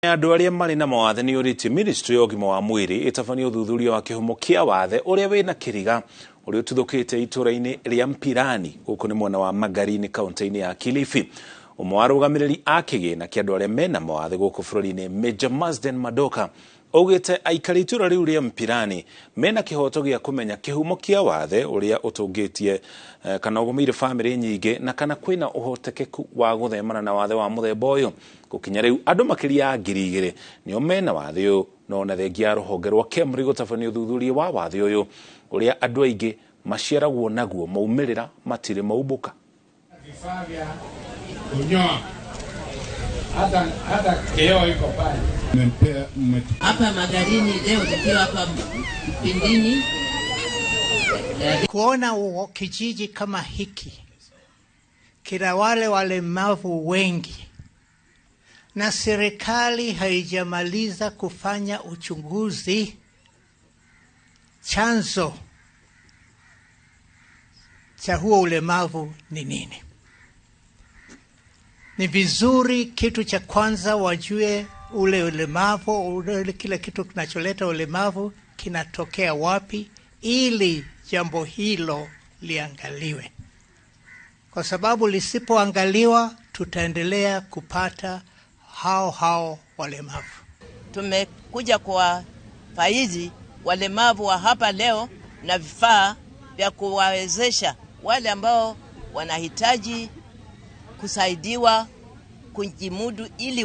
Andũ arĩa marĩ na mawathe nĩ ũrĩtie ministry ya ũgima wa mwĩrĩ ĩtabanie ũthuthuria wa kĩhumo kĩa wathe ũrĩa wĩna kĩriga ũrĩa ũtuthũkĩte itũra-inĩ rĩa Mpirani gũkũ nĩ mwena wa Magarini kaunti-inĩ ya Kilifi. Ũmwe wa arũgamĩrĩri a kĩgĩna kĩa andũ arĩa mena mawathe gũkũ bũrũri-inĩ, Major Marsden Madoka, augĩte aikari itũra rĩu rĩa Mpirani mena kĩhoto gĩa kũmenya kĩhumo kĩa wathe ũrĩa ũtũngĩtie kana ũgũmĩire bamĩrĩ nyingĩ na kana kwĩna ũhotekeku wa gũthemana na wathe wa mũthemba ũyũ. Gũkinya rĩu andũ makĩria ya 2,000 nĩo mena wathe ũyũ, no ona thengia ya rũhonge rwa KEMRI gũtabania ũthuthuria wa wathe ũyũ ũrĩa andũ aingĩ maciaragwo naguo, maumĩrĩra matirĩ maumbũka. Vifaa vya kunyoa hata kioo iko pale. Hapa Magarini leo tukiwa hapa Mpindini, kuona kijiji kama hiki kina wale walemavu wengi na serikali haijamaliza kufanya uchunguzi chanzo cha huo ulemavu ni nini. Ni vizuri kitu cha kwanza wajue ule ulemavu, ule kile kitu kinacholeta ulemavu kinatokea wapi, ili jambo hilo liangaliwe. Kwa sababu lisipoangaliwa tutaendelea kupata hao walemavu. Tumekuja kwa faidi walemavu wa hapa leo na vifaa vya kuwawezesha wale ambao wanahitaji kusaidiwa kujimudu ili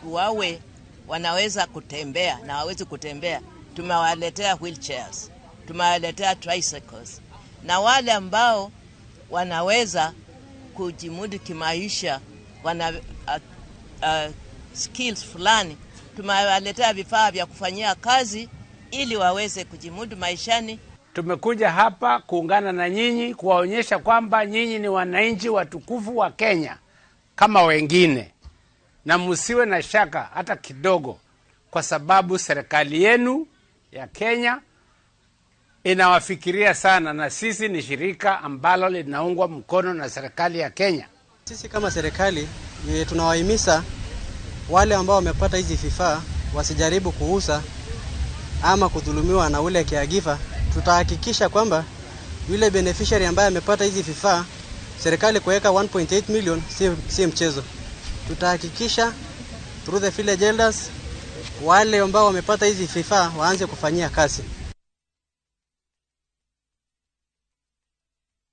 wawe wanaweza kutembea na hawawezi kutembea. Tumewaletea wheelchairs, tumewaletea tricycles, na wale ambao wanaweza kujimudu kimaisha, wana skills fulani, tumewaletea vifaa vya kufanyia kazi ili waweze kujimudu maishani. Tumekuja hapa kuungana na nyinyi kuwaonyesha kwamba nyinyi ni wananchi watukufu wa Kenya kama wengine, na msiwe na shaka hata kidogo, kwa sababu serikali yenu ya Kenya inawafikiria sana, na sisi ni shirika ambalo linaungwa mkono na serikali ya Kenya. Sisi kama serikali tunawahimiza wale ambao wamepata hizi vifaa wasijaribu kuuza ama kudhulumiwa na ule caregiver. Tutahakikisha kwamba yule beneficiary ambaye amepata hizi vifaa, serikali kuweka 1.8 million si mchezo. Tutahakikisha through the village elders wale ambao wamepata hizi vifaa waanze kufanyia kazi.